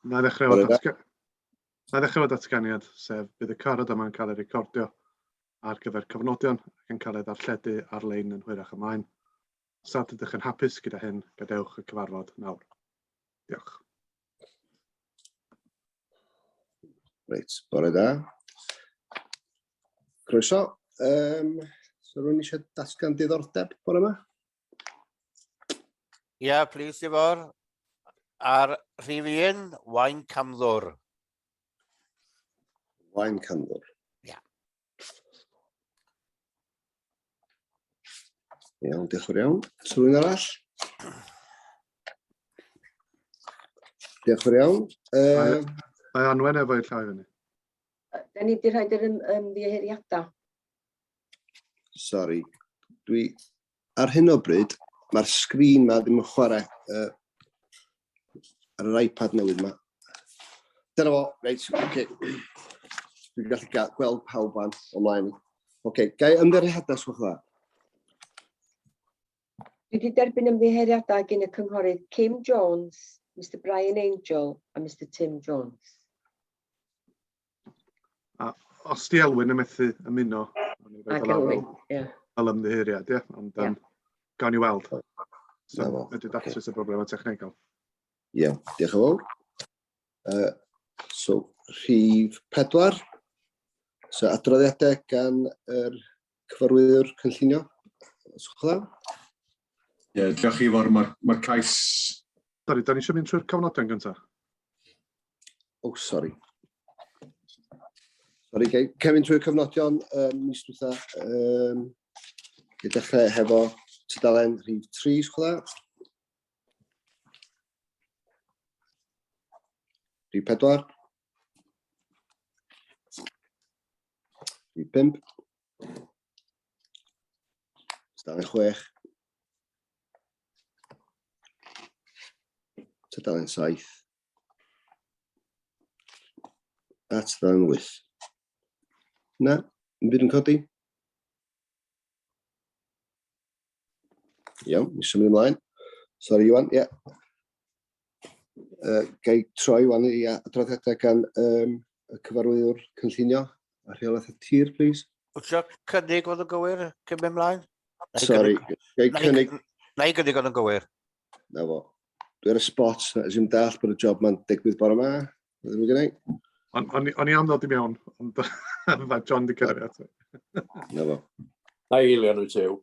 Na i ddechrau efo datga... Na i ddechrau efo datganiad, sef bydd y cyfarfod yma'n cael ei recordio ar gyfer cofnodion ac yn cael ei ddarlledu ar-lein yn hwyrach ymlaen. Os nad ydych yn hapus gyda hyn, gadewch y cyfarfod nawr. Diolch. Reit, bore da. Croeso. Um, so rwy'n eisiau datgan diddordeb bore yma? Ia, yeah, please, Ifor. Ar rhif un, Wain Camddwr. Wain Camddwr. Ia. Yeah. Iawn, diolch yn iawn. So rwy'n arall? Diolch yn iawn. Um, Mae Anwen efo'i llaw i fyny. Da ni wedi rhoi yr ymddiheuriadau. Sorry. Dwi... Ar hyn o bryd, mae'r sgrin ma ddim yn chwarae uh, ar yr iPad newydd ma. Dyna fo, reit, oce. Okay. Dwi'n gallu gael, gweld pawb fan o mlaen. Oce, okay, gai ymddiheuriadau, sgwch dda? Dwi wedi derbyn ymddiheuriadau gan y cynghorydd Kim Jones, Mr Brian Angel a Mr Tim Jones. A os di Elwyn yn methu ymuno, Ac Elwyn, ie. Fel ymddiheuriad, ie. Ond yeah. um, gawn ni weld. So, ydy datrys y broblem technegol. Ie, yeah, diolch yn fawr. Uh, so, rhif pedwar. So, adroddiadau gan yr cyfarwyddwr cynllunio. Os gwelwch dda. Ie, yeah, diolch Ifor. Mae'r ma cais... Sori, da ni eisiau mynd trwy'r cofnodion gyntaf? Oh, sorry. Sorry, gai cefn trwy'r cyfnodion um, mis dwytha. Um, I dechrau hefo tudalen rhif 3, os gwelwch dda. Rhif 4. Rhif 5. Tudalen 6. Tudalen 7. A tudalen 8. Na, yn byd yn codi. Iawn, ni symud ymlaen. Sorry, Iwan, ie. Yeah. Uh, gai troi wan i adroddiadau gan um, y cyfarwyddwr cynllunio a rheolaeth y tir, please. Wyt ti'n cynnig fod yn gywir cyn mynd mlaen? Sorry, gai cynnig... Na i gynnig fod yn gywir. Na fo. Dwi ar y spot, na i'n dall bod y job ma'n digwydd bore yma. Ddim yn gwneud. O'n on, on i am ddod i mewn, ond mae John di cyrraedd ato. Na fo. Na i eilio nhw tew.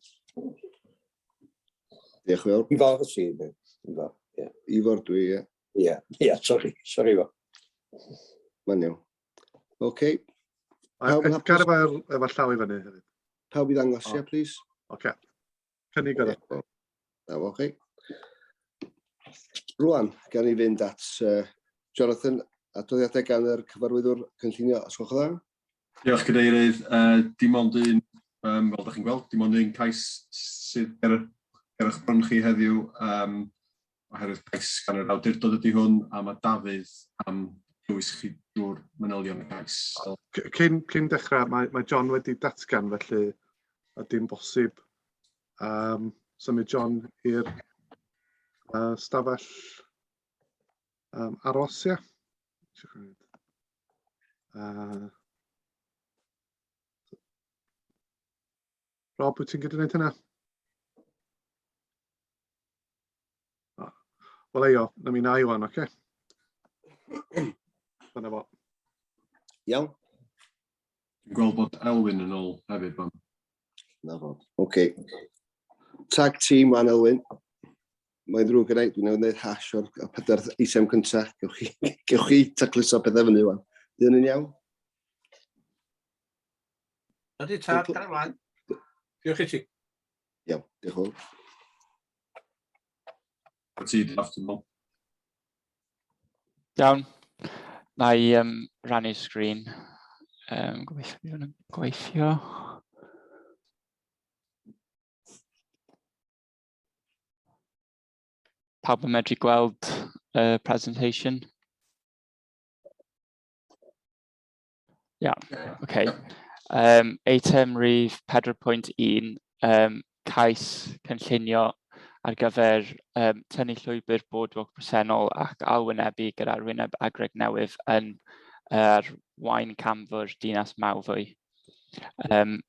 Diolch yn fawr. Ifor ti, Ifor, ie. Ifor dwi, ie. Ie, ie, sori, sori Ifor. Mae'n iawn. Oce. Pawb yn hapus? Edgar efo, efo llaw i fyny hefyd. Pawb i ddangos, ie, please. Oce. Cynnig oedd e. Na fo, chi. Rwan, gan i fynd at uh, Jonathan, adroddiadau gan yr cyfarwyddwr cynllunio, os gwelwch yn dda. Diolch, Cadeirydd. Uh, dim ond un, um, fel ydych chi'n gweld, dim ond un cais sydd ger, ger eich bron chi heddiw, um, oherwydd cais gan yr awdurdod ydy hwn, a mae Dafydd am dywys chi drwy'r manylion y cais. Cyn, cyn dechrau, mae, mae John wedi datgan, felly ydy'n bosib um, symud John i'r uh, stafell um, aros, ia? Uh, Rob, wyt ti'n gyda wneud hynna? Oh. Wel, eio, na mi na i wan, oce? Okay? Dyna fo. Iawn. Dwi'n gweld bod Elwyn yn ôl hefyd, fan. Na fo. Oce. Okay. Tag team wan, Elwyn. Mae'n ddrwg gen i, dwi'n newydd wneud hash o'r pedair eitem cyntaf. Gewch chi, gewch chi tacluso pethau fyny wan. Di hynny'n iawn? Ydy tad, car ymlaen. Diolch i ti. Iawn, diolch yn fawr. Ti, Daf, ti'n meddwl? Iawn. Na i um, rannu sgrin. Um, gobeithio bydd hwn yn gweithio. Pawb yn medru gweld y uh, presentation? Ia, yeah, oce. Okay. Um, eitem rhif 4.1, um, cais cynllunio ar gyfer um, tynnu llwybr boardwalk presennol ac alwynebu gyda'r wyneb agreg newydd yn yr Waun Camfwr Dinas Mawddwy. Um,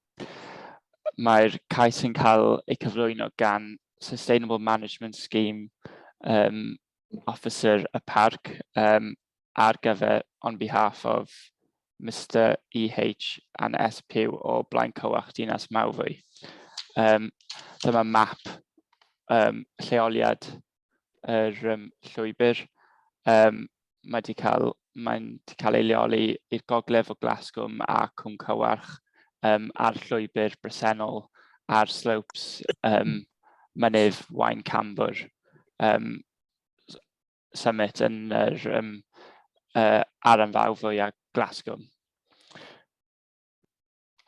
Mae'r cais yn cael ei cyflwyno gan Sustainable Management Scheme um, Officer y parc um, ar gyfer on behalf of Mr EH and S Pugh o Blaen Cywach Dinas Mawddwy. Um, dyma map um, lleoliad yr um, llwybr. Um, mae wedi cael, mae'n wedi cael ei leoli i'r gogledd o Glasgwm a Cwm Cywarch um, a'r llwybr bresennol ar slopes um, mynydd Waun Camfwr um, summit yn yr um, Aran Fawr a Glasgow.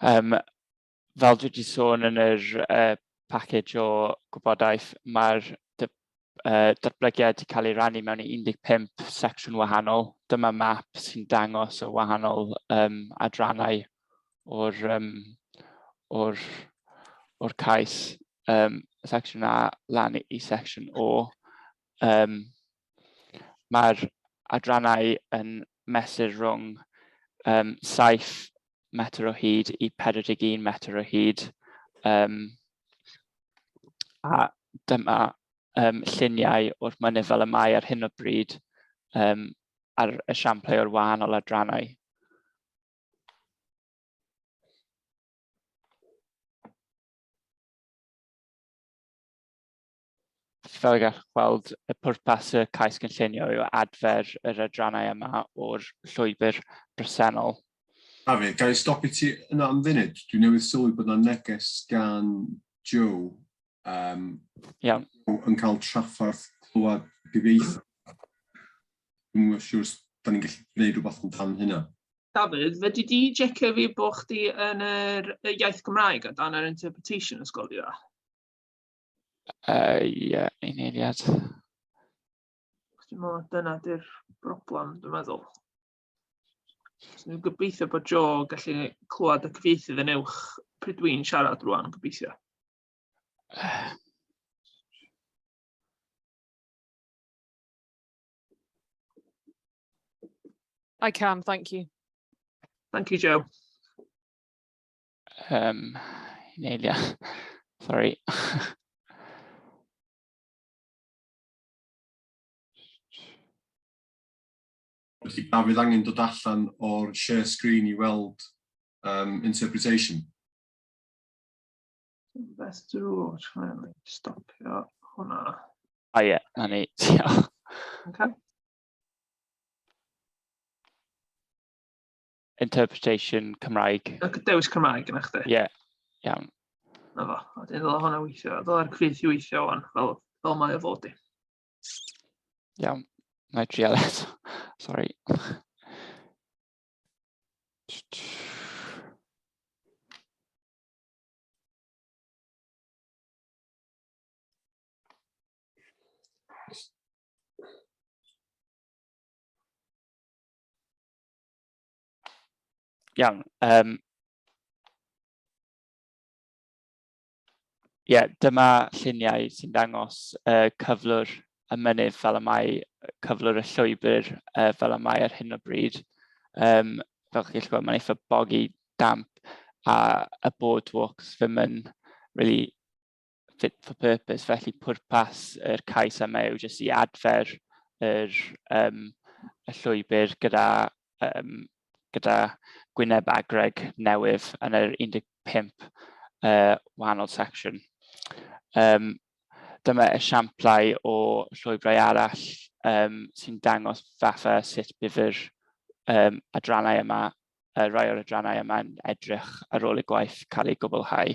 Um, fel dwi wedi sôn yn yr package o gwybodaeth, mae'r datblygiad wedi cael ei rannu mewn i 15 secsiwn wahanol. Dyma map sy'n dangos y wahanol um, adrannau o'r, um, or, or cais. Um, section A lan i section O. Um, Mae'r adrannau yn mesur rhwng um, 7 metr o hyd i 41 metr o hyd. Um, a dyma um, lluniau o'r mynydd fel y mae ar hyn o bryd um, ar esiamplau o'r wahanol adrannau. Fel y gallwch weld, y pwrpas y cais cynllunio yw adfer yr adrannau yma o'r llwybr bresennol. Dafydd, ga i stopio ti yna am funud? Dwi newydd sylwi bod yna neges gan Joe um, Iawn. yn cael trafferth clywed gyfieithu. Dwi'm yn siŵr os da ni'n gallu gwneud rhywbeth amdan hynna. Dafydd, fedri di jecio fi bod chdi yn yr iaith Gymraeg o dan yr interpretation os gweli dda? Ie, un eiliad. Dwi'n meddwl dyna di'r broblem, dwi'n meddwl. So, dwi'n gobeithio bod Joe gallu clywed y cyfieithydd yn uwch pryd dwi'n siarad rwan, gobeithio. I can, thank you. Thank you, Joe. Un eiliad. Sorry. Felly Dafydd angen dod allan o'r share screen i weld um, interpretation. Best drwy, trying stopio hwnna. O ie, na ni. Diolch. Okay. Interpretation Cymraeg. Ac dewis Cymraeg yna chdi. Ie, yeah, iawn. Na fo, a dyn ddyle hwnna weithio, ddyle'r cyfieithu weithio wan, fel, fel mae o fod i. Iawn, na i trial eto. Sorry. Iawn. Um, ie, yeah, dyma lluniau sy'n dangos cyflwr y mynydd fel y mae cyflwr y llwybr fel y mae ar hyn o bryd. Um, fel chi'n gallu gweld, mae'n eitha bogi damp a y boardwalks ddim yn really fit for purpose, felly pwrpas yr cais yma yw jyst i adfer yr, um, y llwybr gyda, um, gyda gwyneb agreg newydd yn yr 15 wahanol section. Um, dyma esiamplau o llwybrau arall um, sy'n dangos fatha sut bydd yr um, adrannau yma, rhai o'r adrannau yma'n edrych ar ôl y gwaith cael ei gwblhau.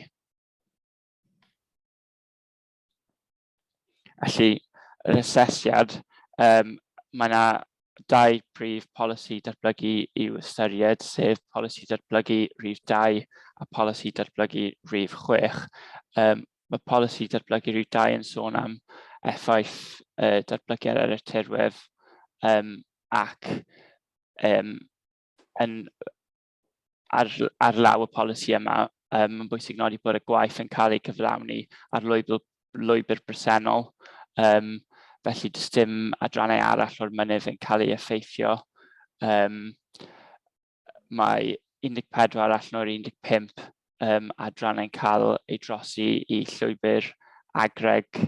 Felly, yr asesiad, um, mae yna dau brif polisi datblygu i'w ystyried, sef polisi datblygu rhif 2 a polisi datblygu rhif 6. Um, mae polisi datblygu rhif 2 yn sôn am effaith datblygiad ar y tirwedd um, ac um, yn ar, ar law y polisi yma, um, mae'n bwysig nodi bod y gwaith yn cael ei cyflawni ar lwybr, lwybr bresennol. Um, felly does dim adrannau arall o'r mynydd yn cael ei effeithio. Um, mae 14 allan o'r 15 um, adrannau'n cael ei drosi i llwybr agreg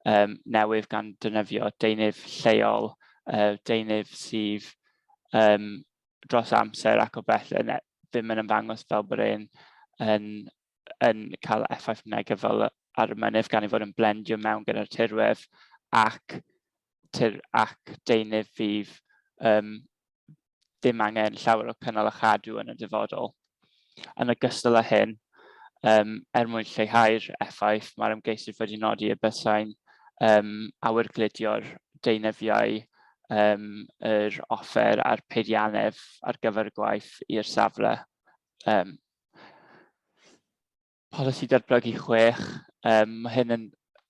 um, newydd gan defnyddio deunydd lleol, uh, deunydd sydd um, dros amser ac o bell yn, e, ddim yn ymddangos fel bod e'n yn, yn cael effaith negyddol ar y mynydd gan ei fod yn blendio mewn gyda'r tirwedd ac, tir, ac deunydd fydd um, ddim angen llawer o cynnal a chadw yn y dyfodol. Yn ogystal â hyn, um, er mwyn lleihau'r effaith, mae'r ymgeisydd wedi nodi y bysau'n um, awyrgludio'r deunyddiau, um, yr offer a'r peiriannedd ar gyfer y gwaith i'r safle. Um, polisi datblygu 6, um, mae hyn yn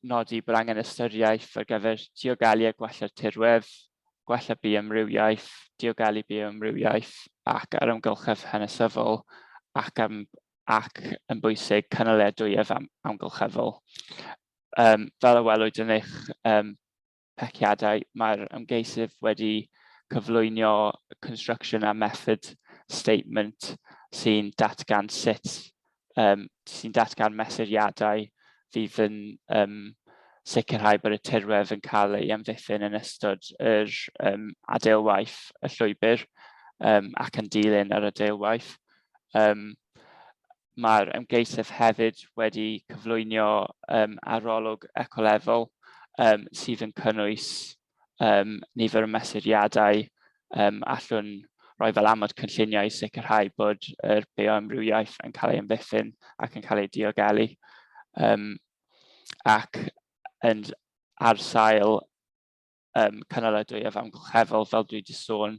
nodi bod angen ystyriaeth ar gyfer diogelu a gwella'r tirwedd, gwella bioamrywiaeth, diogelu bioamrywiaeth ac ar amgylchedd hanesyddol ac, am, ac yn bwysig cynaliadwyedd am, amgylcheddol. Um, fel y welwyd yn eich um, peciadau, mae'r ymgeisydd wedi cyflwyno construction a method statement sy'n datgan sut, um, sy'n datgan mesuriadau fydd yn um, sicrhau bod y tirwedd yn cael ei amddiffyn yn ystod yr um, adeilwaith y llwybr um, ac yn dilyn yr adeilwaith. Um, Mae'r ymgeisydd hefyd wedi cyflwyno um, arolwg ecoleddol um, sydd yn cynnwys um, nifer o mesuriadau um, allwn roi fel amod cynlluniau i sicrhau bod yr bioamrywiaeth yn cael ei amddiffyn ac yn cael ei diogelu. Um, ac yn, ar sail um, cynaladwyedd amgylcheddol, fel dwi wedi sôn,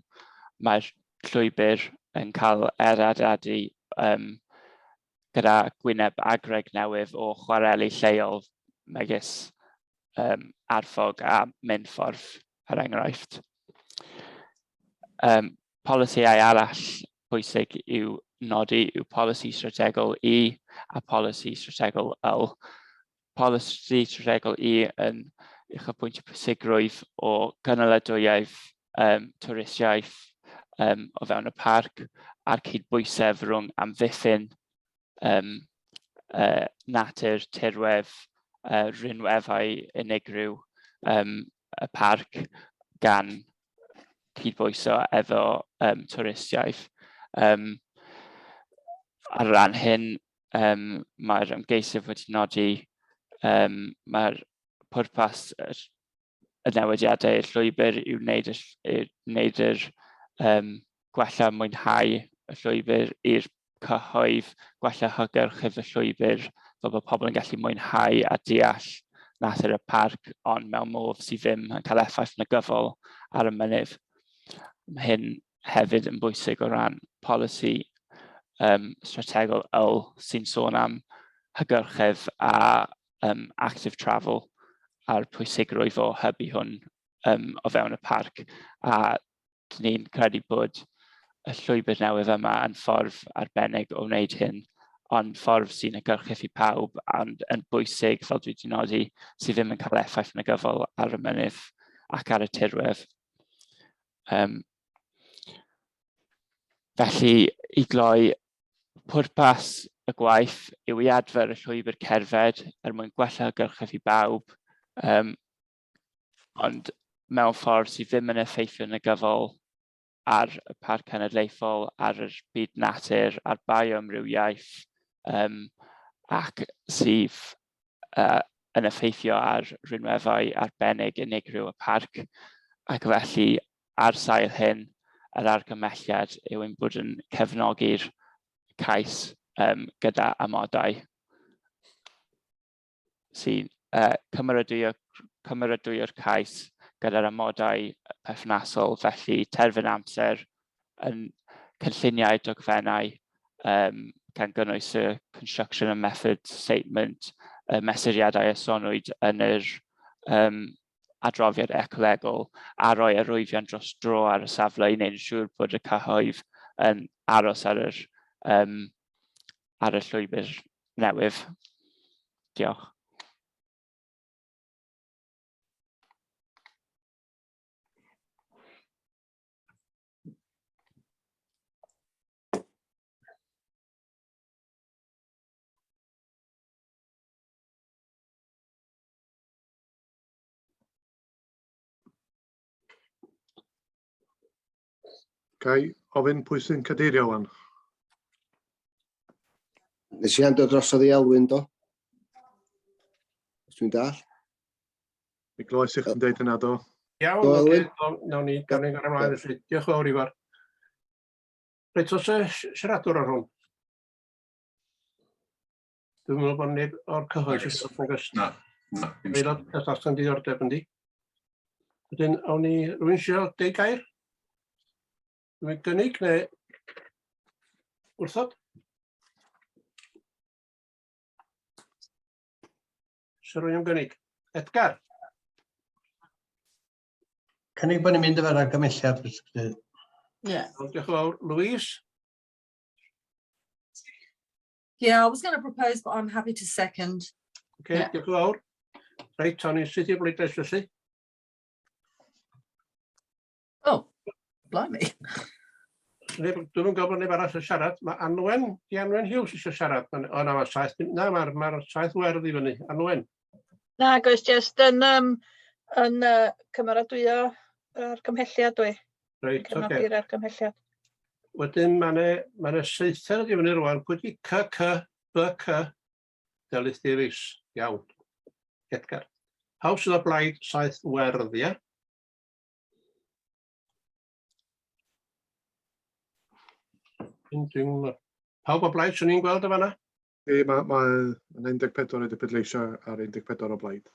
mae'r llwybr yn cael ei adeiladu um, gyda gwyneb agreg newydd o chwareli lleol megis um, Arfog a Minffordd, er enghraifft. Um, polisïau arall pwysig i'w nodi yw polisi strategol E a polisi strategol L. Polisi strategol E yn uchelbwyntio pwysigrwydd o gynaladwyaeth um, twristiaeth um, o fewn y parc a'r cydbwysedd rhwng amddiffyn um, uh, natur, tirwedd, uh, rhinweddau unigryw um, y parc gan cydbwyso efo um, twristiaeth. Um, ar ran hyn, um, mae'r ymgeisydd wedi nodi um, mae'r pwrpas yr, y newidiadau i'r llwybr i wneud, y, i wneud yr um, gwella mwynhau y llwybr i'r cyhoedd, gwella hygyrchedd y llwybr, fel bod pobl yn gallu mwynhau a deall natur y parc, ond mewn modd sydd ddim yn cael effaith negyddol ar y mynydd. Mae hyn hefyd yn bwysig o ran polisi um, strategol YL sy'n sôn am hygyrchedd a um, active travel a'r pwysigrwydd o hybu hwn um, o fewn y parc. A ni'n credu bod y llwybr newydd yma yn ffordd arbennig o wneud hyn, ond ffordd sy'n hygyrchedd i pawb, ond yn bwysig, fel dwi wedi nodi, sydd ddim yn cael effaith negyddol ar y mynydd ac ar y tirwedd. Um, felly, i gloi, pwrpas y gwaith yw i adfer y llwybr cerdded er mwyn gwella hygyrchedd i bawb, um, ond mewn ffordd sydd ddim yn effeithio negyddol ar y Parc Cenedlaethol, ar yr byd natur, ar bioamrywiaeth, um, ac sydd uh, yn effeithio ar rinweddau arbennig unigryw y parc. Ac felly, ar sail hyn, yr argymhelliad yw ein bod yn cefnogi'r cais um, gyda amodau sy'n uh, cymeradwyo, cymeradwyo'r cais gyda'r amodau perthnasol, felly terfyn amser yn cynlluniau dogfennau um, gan gynnwys y construction and method statement, y mesuriadau a sonwyd yn yr um, adroddiad ecolegol a rhoi arwyddion dros dro ar y safle i wneud yn siŵr bod y cyhoedd yn aros ar yr, um, ar y llwybr newydd. Diolch. Ga i ofyn pwy sy'n cadeirio wan? Nes i handio drosodd i Elwyn, do? Os dwi'n dall. Mi glywais i chdi'n deud hynna, do. Iawn, Do, oce, Elwyn? do, nawn ni, gawn ni gario ymlaen felly. Diolch yn fawr, Ifor. Reit, oes e siaradwr ar hwn? Dwi'n meddwl bod neb o'r cyhoedd Nagoes. eisiau siarad, nag oes? Na, na. Dim Aelod peth allan diddordeb yndi. Wedyn, awn ni, rwy'n eisiau deud gair? Dwi'n gynnig neu wrthod? Sir rwy'n am gynnig? Edgar? Cynnig bod ni'n mynd efo'r argymhelliad, Mr Cadeirydd. Ie. Diolch yn fawr. Louise? Yeah, I was going to propose, but I'm happy to second. Okay, Ie. diolch yn fawr. Reit, awn ni'n syth i'r bleidlais felly. Oh, blimey. Neb, dwi'm yn gwybod neb arall yn siarad. Mae Anwen, di Anwen Hughes eisiau siarad. O na, mae saith, na, mae'r ma saith werdd i fyny. Anwen. Nag oes jyst yn, um, yn cymeradwyo yr argymhelliad dwi. Reit, oce. Cefnogi'r argymhelliad. Wedyn mae 'ne ma' 'ne seithen ydi fyny rwan. Pwy di C C B C Delyth Davies. Iawn. Edgar. Pawb sydd o blaid saith werdd, ie? Dwi'n... Pawb o blaid, swn i'n gweld y fanna? E, mae ma, ma 14 wedi pleidleisio ar 14 o blaid.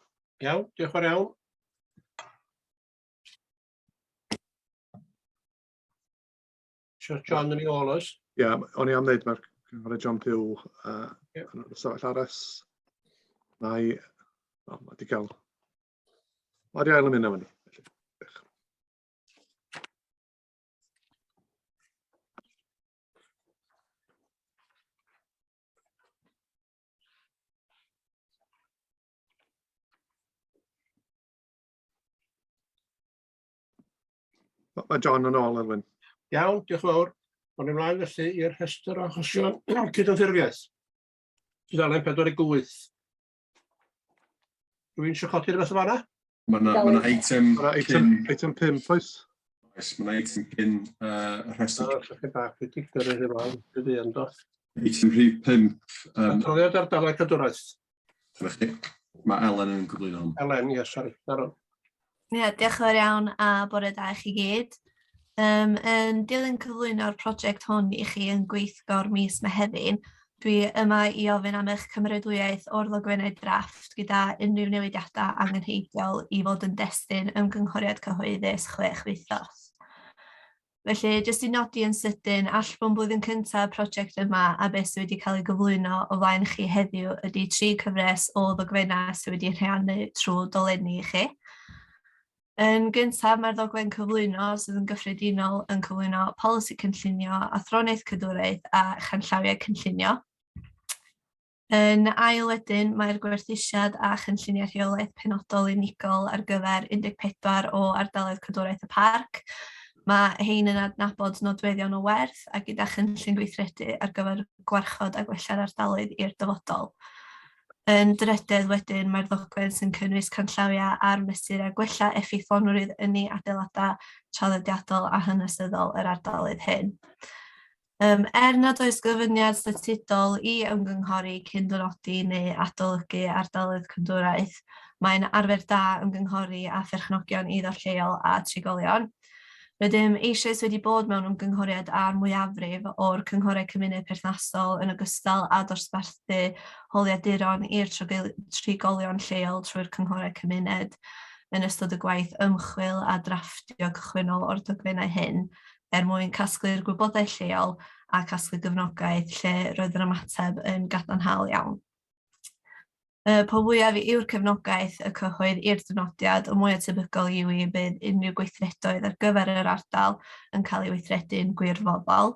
Iawn, diolch yn fawr iawn. Sio John yn ei ôl oes? Ie, yeah, o'n i am ddeud mae'r cynghorydd John Pugh yn yr ystafell aros. Na i... O, mae wedi cael... Mae wedi ail ymuno efo ni. Felly, diolch. Mae John yn ôl, Elwyn. Iawn, diolch yn fawr. O'n ymlaen felly i'r rhestr o achosion cydymffurfiaeth. Tudalen 48. Rwy'n eisiau codi rhywbeth o fanna? Mae yna ma eitem Mae 'na eitem, cyn... eitem 5, oes? Oes, mae yna eitem cyn y rhestr. O, llwch bach, dwi wedi gyrru hi ymlaen, dwi wedi yndo. Eitem rhif 5. Adroddiad ardaloedd cadwraeth. Dyna chdi. Mae Elen yn gyflwyno hwn. Elen, ie, sori. Naron. Ie, diolch yn fawr iawn a bore da i chi gyd. Yn dilyn cyflwyno'r prosiect hwn i chi yn gweithgor mis Mehefin, dwi yma i ofyn am eich cymeradwyaeth o'r ddogfennau drafft gyda unrhyw newidiadau angenrheidiol i fod yn destun ymgynghoriad cyhoeddus 6 wythnos. Felly, jyst i nodi yn sydyn, allbwn blwyddyn cyntaf y prosiect yma a beth sydd wedi cael ei gyflwyno o flaen chi heddiw ydy tri cyfres o ddogfennau sydd wedi rhannu trwy dolenni i chi. Yn gyntaf, mae'r ddogfen cyflwyno sydd yn gyffredinol yn cyflwyno polisi cynllunio, athroniaeth cadwraeth a chanllawiau cynllunio. Yn ail wedyn, mae'r gwerthusiad a chynlluniau rheolaeth penodol unigol ar gyfer 14 o ardaloedd cadwraeth y parc. Mae hein yn adnabod nodweddion o werth a gyda chynllun gweithredu ar gyfer gwarchod a gwella'r ardaloedd i'r dyfodol. Yn drydedd wedyn, mae'r ddogfen sy'n cynnwys canllawiau ar mesurau gwella effeithlonrwydd ynni adeiladau traddodiadol a hanesyddol yr ardaloedd hyn. Er nad oes gofyniad statudol i ymgynghori cyn dynodi neu adolygu ardaloedd cadwraeth, mae'n arfer da ymgynghori â pherchnogion eiddo lleol a trigolion. Rydym eisoes wedi bod mewn ymgynghoriad â'r mwyafrif o'r cynghorau cymuned perthnasol yn ogystal â dosbarthu holiaduron i'r trigolion lleol trwy'r cynghorau cymuned yn ystod y gwaith ymchwil a drafftio cychwynnol o'r dogfennau hyn er mwyn casglu'r gwybodaeth lleol a casglu gefnogaeth lle roedd yr ymateb yn gadarnhaol iawn. Po fwyaf yw'r cefnogaeth y cyhoedd i'r dynodiad, y mwyaf tebygol yw i bydd unrhyw gweithredoedd ar gyfer yr ardal yn cael ei weithredu'n gwirfoddol.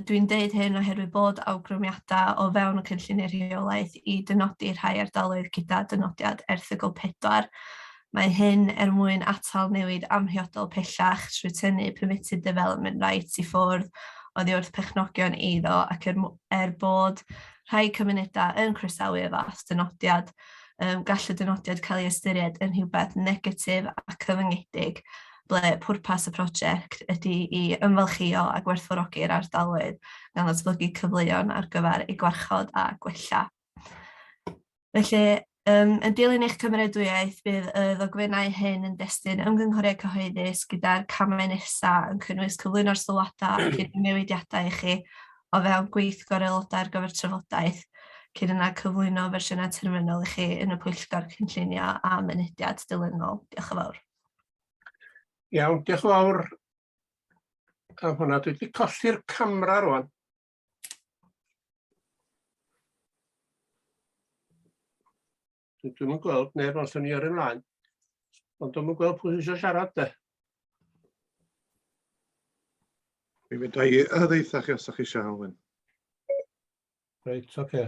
Dwi'n deud hyn oherwydd bod awgrymiadau o fewn y cynlluniau rheolaeth i dynodi rhai ardaloedd gyda dynodiad erthygl 4. Mae hyn er mwyn atal newid amhriodol pellach trwy tynnu permitted development rights i ffwrdd oddi wrth perchnogion eiddo ac er bod rhai cymunedau yn croesawu y fath dynodiad, gall y dynodiad cael ei ystyried yn rhywbeth negatif a cyfyngedig. ble pwrpas y prosiect ydy i ymfalchïo a gwerthfawrogi'r ardaloedd gan ddatblygu cyfleon ar gyfer eu gwarchod a gwella. Felly, yn dilyn eich cymeradwyaeth, bydd y ddogfennau hyn yn destun ymgynghoriad cyhoeddus gyda'r camau nesaf yn cynnwys cyflwyno'r sylwadau ac unrhyw newidiadau i chi o fewn gweithgor aelodau ar gyfer trafodaeth, cyn yna cyflwyno fersiynau terfynol i chi yn y pwyllgor cynllunio a mynediad dilynol. Diolch yn fawr. Iawn, diolch yn fawr am hwnna. Dwi wedi colli'r camera rwan. Dwi'm yn gweld neb ond 'swn i yrru mlaen. Ond dwi'm yn gweld pwy sy'n eisiau siarad de. Mi fedra i ddeutha chi os ydych chi eisiau, Alwyn. Reit, oce.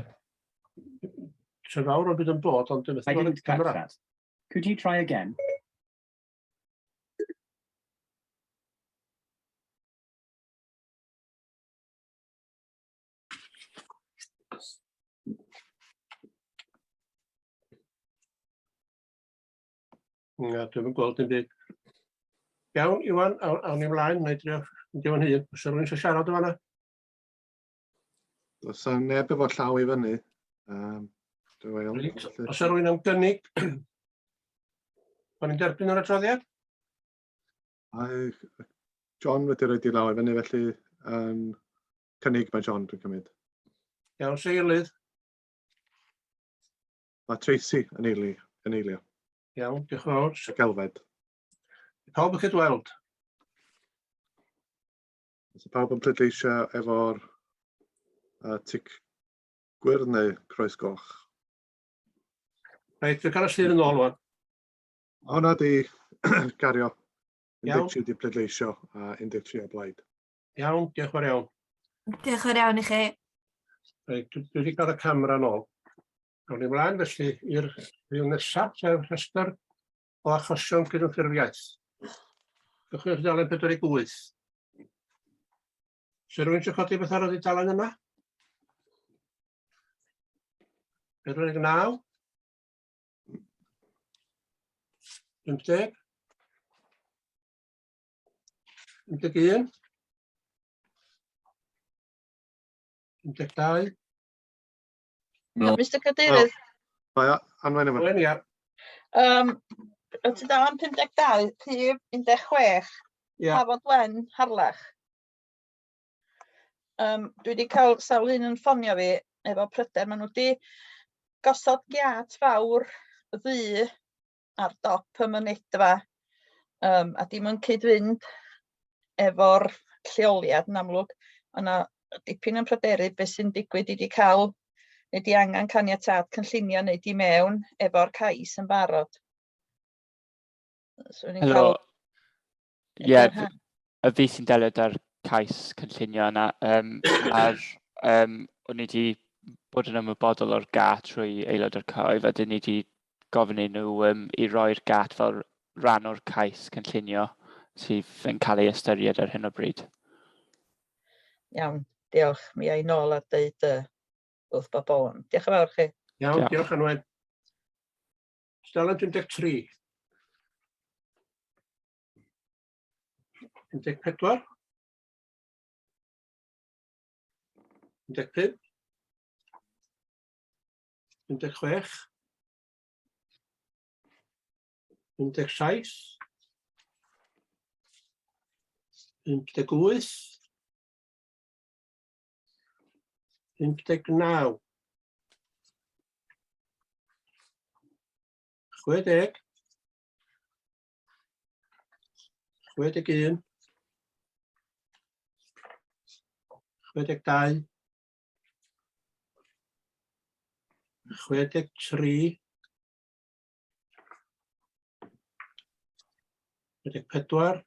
Sy'n fawr o byd yn bod, ond dwi'n I methu gweld y didn't catch camera. that. Could you try again? Na, dwi'm yn gweld dim byd. Iawn, Iwan, awn, awn ni mlaen, na i drio mynd efo'n hun. Oes 'na rywun eisiau siarad yn fan'na? Does 'na neb efo llaw i fyny. Dwi'n weld. Reit, oes 'na rywun am gynnig? O'n i'n derbyn yr adroddiad? Mae John wedi rhoi di law i fyny, felly cynnig mae John, dwi'n cymryd. Iawn, se eilydd. Mae Tracy yn eili, yn eilio. Iawn, diolch yn fawr. Ac Elfed. Pawb yn cydweld? Os yw pawb yn pleidleisio efo'r tic gwyrdd neu croes goch? Reit, dwi'n cael y sir yn ôl wan. Hwna di gario. Iawn. 13 di pleidleisio a 13 o blaid. Iawn, diolch yn fawr iawn. Diolch yn fawr iawn i chi. Reit, dwi wedi cael y camera nôl. Awn ni mlaen felly i'r rhif nesaf, sef rhestr o achosion cydymffurfiaeth. Cychwyn ar dudalen 48. Sy rhywun eisiau codi beth ar y dudalen yma? 49. 50. 51. 52. No. Mr Cadeirydd, Mae Anwen yma. Anwen, ia. Y tudalen 52, rhif 16, Ia. Hafod Wen, Harlech. Dwi wedi cael sawl un yn ffonio fi efo pryder. Maen nhw wedi gosod giât fawr ddu ar dop y mynedfa, a dim yn cyd-fynd efo'r lleoliad yn amlwg. Ma' 'na dipyn yn pryderu beth sy'n digwydd i 'di cael neu 'di angen caniatâd cynllunio neu di mewn efo'r cais yn barod. So ni'n Helo. cael Ie, eglurhad. y fi sy'n delio 'da'r cais cynllunio yna. A'r, o'n i wedi bod yn ymwybodol o'r gât trwy aelod o'r cyhoedd, a dyn ni wedi gofyn i nhw i roi'r gât fel rhan o'r cais cynllunio sydd yn cael ei ystyried ar hyn o bryd. Iawn, diolch. Mi a i nôl a deud wrth bobl. Diolch yn fawr chi. Iawn, Diolch. diolch Anwen. Tudalen 53. 14. 15. 16. 17. 18. 19. 60. 61. 62. 63. 64.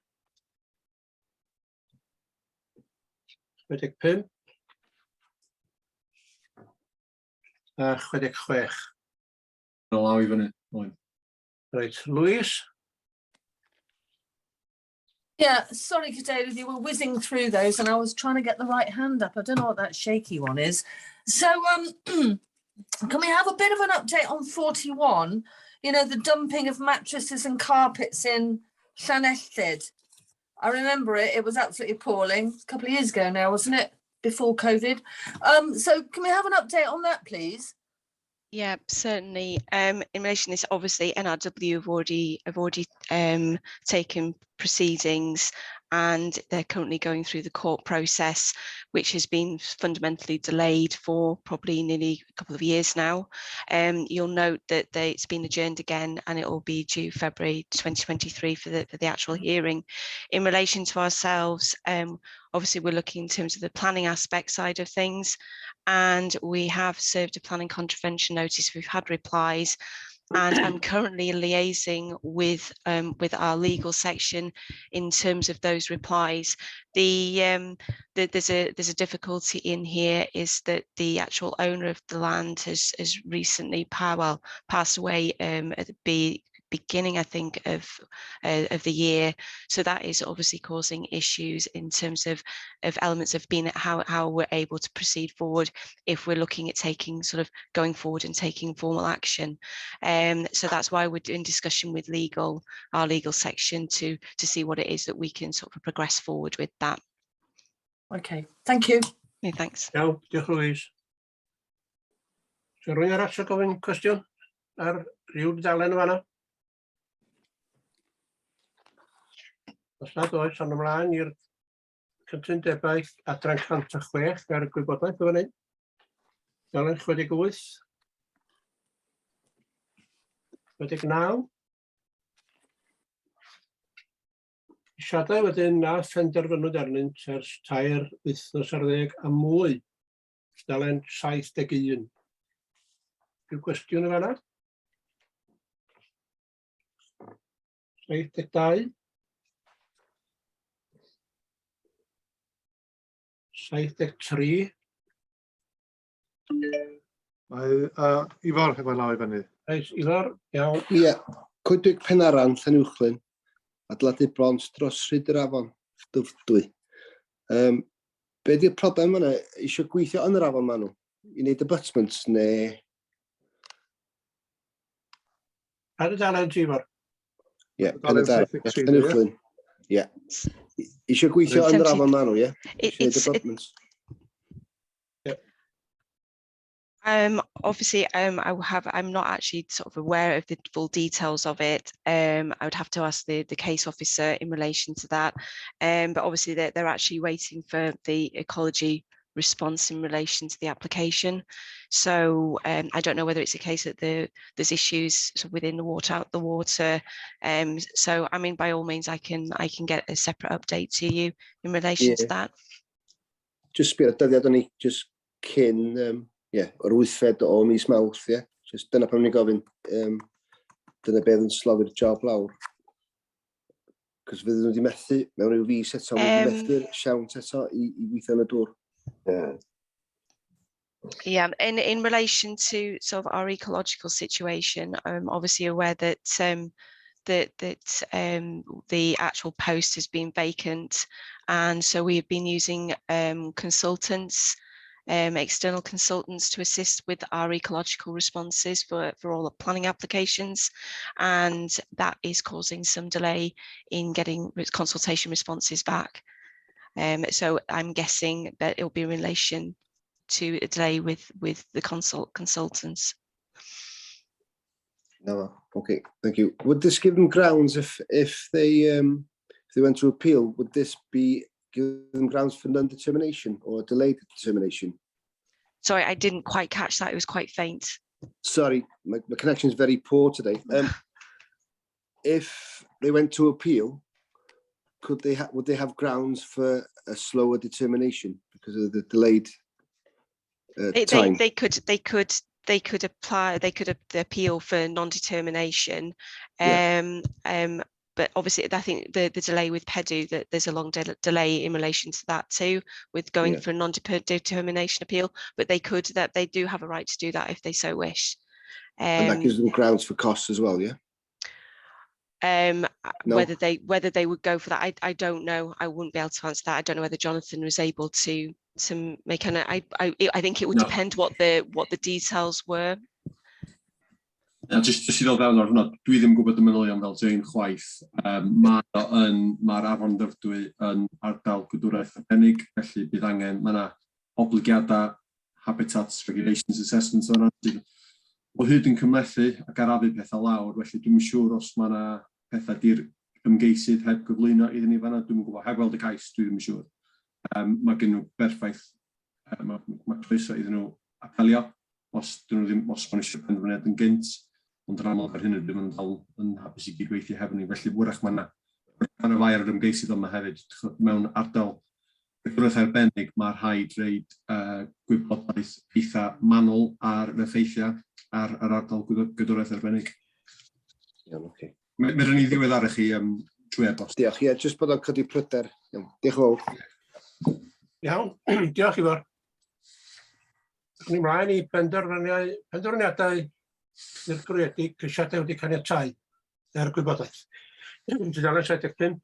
65. A 66. Rho law i fyny, Owen. Reit, Louise? Yeah, sorry, Cadeirydd, you were whizzing through those and I was trying to get the right hand up. I don't know what that shaky one is. So can we have a bit of an update on 41? You know, the dumping of mattresses and carpets in Llanelltyd. I remember it, it was absolutely appalling. A couple of years ago now, wasn't it? Before COVID. So can we have an update on that, please? Yeah, certainly. In relation to this, obviously NRW have already taken proceedings, and they're currently going through the court process, which has been fundamentally delayed for probably nearly a couple of years now. You'll note that it's been adjourned again, and it will be due February 2023 for the actual hearing. In relation to ourselves, obviously we're looking in terms of the planning aspect side of things, and we have served a planning contravention notice. We've had replies, and I'm currently liaising with our legal section in terms of those replies. There's a difficulty in here is that the actual owner of the land has recently passed away at the beginning, I think, of the year. So that is obviously causing issues in terms of elements of being how we're able to proceed forward if we're looking at taking sort of going forward and taking formal action. So that's why we're in discussion with our legal section, to see what it is that we can sort of progress forward with that. Okay, thank you. Yeah, thanks. Iawn, diolch Louise. So rhywun arall eisiau gofyn cwestiwn ar ryw dudalen yn fanna? Os nad oes, awn ymlaen i'r cytundebau adran 106 ar y gwybodaeth o fan hyn. Dalen 68. 69. Ceisiadau wedyn na phenderfynwyd arnynt ers 3 wythnos ar ddeg a mwy. Dalen 71. Rhyw gwestiwn yn fanna? 72. 73. Mae Ifor efo law i fyny. Reit, Ifor, iawn. Ie, Coedwig Penaran, Llanuwchllyn, adeiladu bont dros rhyd yr afon, Dyfrdwy. Be di'r problem yna? Eisiau gweithio yn yr afon maen nhw? I wneud abutments neu? Ar y dalen ti, Ifor? Ie, Dalen Penaran, 73, Llanuwchllyn. Ie. Eisiau gweithio yn yr afon maen nhw, ie? Eisiau gwneud abutments. Obviously, I will have. I'm not actually sort of aware of the full details of it. I would have to ask the case officer in relation to that. But obviously, they're actually waiting for the ecology response in relation to the application. So I don't know whether it's a case that there's issues sort of within the water, out the water. So I mean, by all means, I can get a separate update to you in relation to that. Just sbio ar y dyddiad o'n i, just cyn, ie, yr 8fed o mis Mawrth, ie. Just dyna pam ni'n gofyn, dyna beth yn slofi'r job lawr. Cos fydden nhw wedi methu mewn rhyw fis eto, wedi methu'r siawns eto i weithio yn y dŵr. Yeah, in relation to sort of our ecological situation, I'm obviously aware that the actual post has been vacant, and so we have been using consultants, external consultants to assist with our ecological responses for all the planning applications, and that is causing some delay in getting consultation responses back. So I'm guessing that it'll be in relation to a delay with the consultants. No, okay, thank you. Would this give them grounds if they went to appeal? Would this be give them grounds for non-determination or delayed determination? Sorry, I didn't quite catch that. It was quite faint. Sorry, my connection is very poor today. If they went to appeal, could they would they have grounds for a slower determination because of the delayed time? They could apply, they could appeal for non-determination. But obviously I think the delay with PEDW, that there's a long delay in relation to that too, with going for a non-determination appeal, but they do have a right to do that if they so wish. And that gives them grounds for costs as well, yeah? No? Whether they would go for that, I don't know. I wouldn't be able to answer that. I don't know whether Jonathan was able to make an I think it would No. depend what the details were. A jyst i ddod fewn ar hwnna, dwi ddim yn gwybod y manylion fel Jane chwaith. Mae o yn, mae'r Afon Ddyfrdwy yn ardal gwdwraeth arbennig, felly bydd angen, mae yna oblygiadau Habitats Regulations Assessment o'na sydd o hyd yn cymhlethu ac arafu pethau lawr, felly dwi'm yn siŵr os mae yna pethau di'r ymgeisydd heb gyflwyno iddyn ni fan'na, dwi'm yn gwybod, heb weld y cais, dwi ddim yn siŵr. Mae gen nhw berffaith, mae, mae croeso iddyn nhw apelio os dyn nhw ddim, os maen nhw eisiau penderfyniad yn gynt, ond yn amlwg ar hyn o bryd maen nhw'n dal yn hapus i gydweithio hefo ni, felly wrach mae yna mae yna fai ar yr ymgeisydd yma hefyd, mewn ardal Cyfraith arbennig, mae rhaid reid gwybodaeth eitha manwl ar yr effeithiau ar yr ardal gydwraeth arbennig. Iawn, oce. Okay. Mi rydyn ni ddiweddaru chi trwy e-bost. Diolch, ie, jyst bod o'n codi pryder. Iawn, diolch yn fawr. Iawn, diolch Ifor. Awn ni mlaen i benderfyniadau, penderfyniadau dirprwyedig ceisiadau wedi caniatáu er gwybodaeth. Tudalen 75.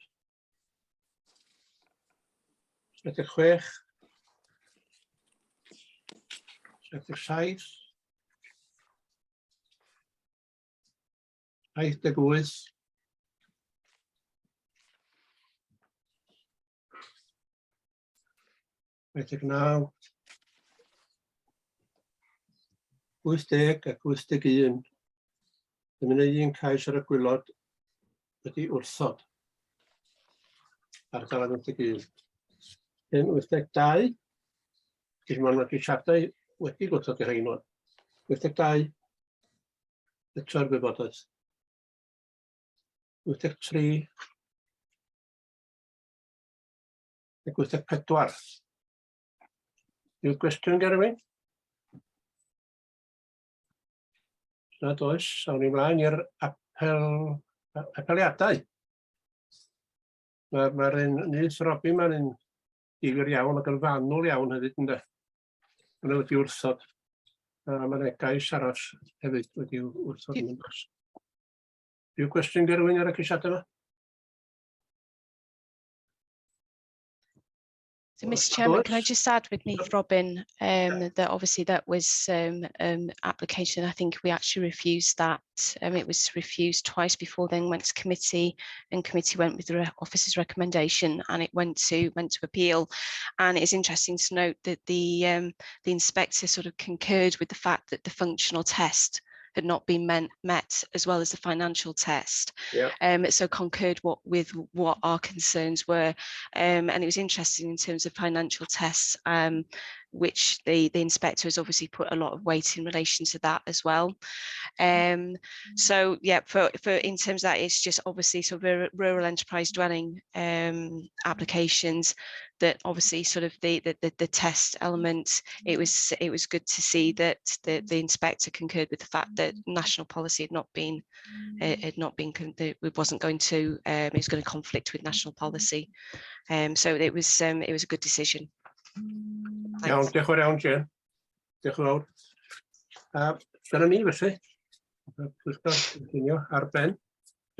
76, 77, 78, 89, 80 ac 81. Dyma un cais ar y gwylod wedi wrthod ar dalen 81. Hyn 82, Cys mae'n ceisiadau wedi gwrthod i rhain o'n. 82, eto'r gwybodaeth. 83, ac 84. Yw'r gwestiwn gan rhywun? Nad oes, awn ni mlaen i'r apel, apeliadau. Mae'r ma un Nyth Robin mae'n un difyr iawn ac yn fanwl iawn hefyd, ynddo. Mae nhw wedi wrthod. A mae yna gais arall hefyd wedi wrthod yn ymdros. Yw gwestiwn gan rhywun ar y ceisiadau yma? So, Mr Chairman, can I just add with Neath Robin that obviously that was application. I think we actually refused that. It was refused twice before, then went to committee, and committee went with the officer's recommendation, and it went to appeal. And it's interesting to note that the inspector sort of concurred with the fact that the functional test had not been met, as well as the financial test. So concurred with what our concerns were. And it was interesting in terms of financial tests, which the inspector has obviously put a lot of weight in relation to that as well. So yeah, for in terms of that, it's just obviously sort of rural enterprise dwelling applications that obviously sort of the test element, it was good to see that the inspector concurred with the fact that national policy had not been, had not been, it wasn't going to, it was going to conflict with national policy. So it was a good decision. Iawn, diolch yn fawr iawn, Jane. Diolch yn fawr. A dyna ni felly. Pwyllgor cynllunio ar ben.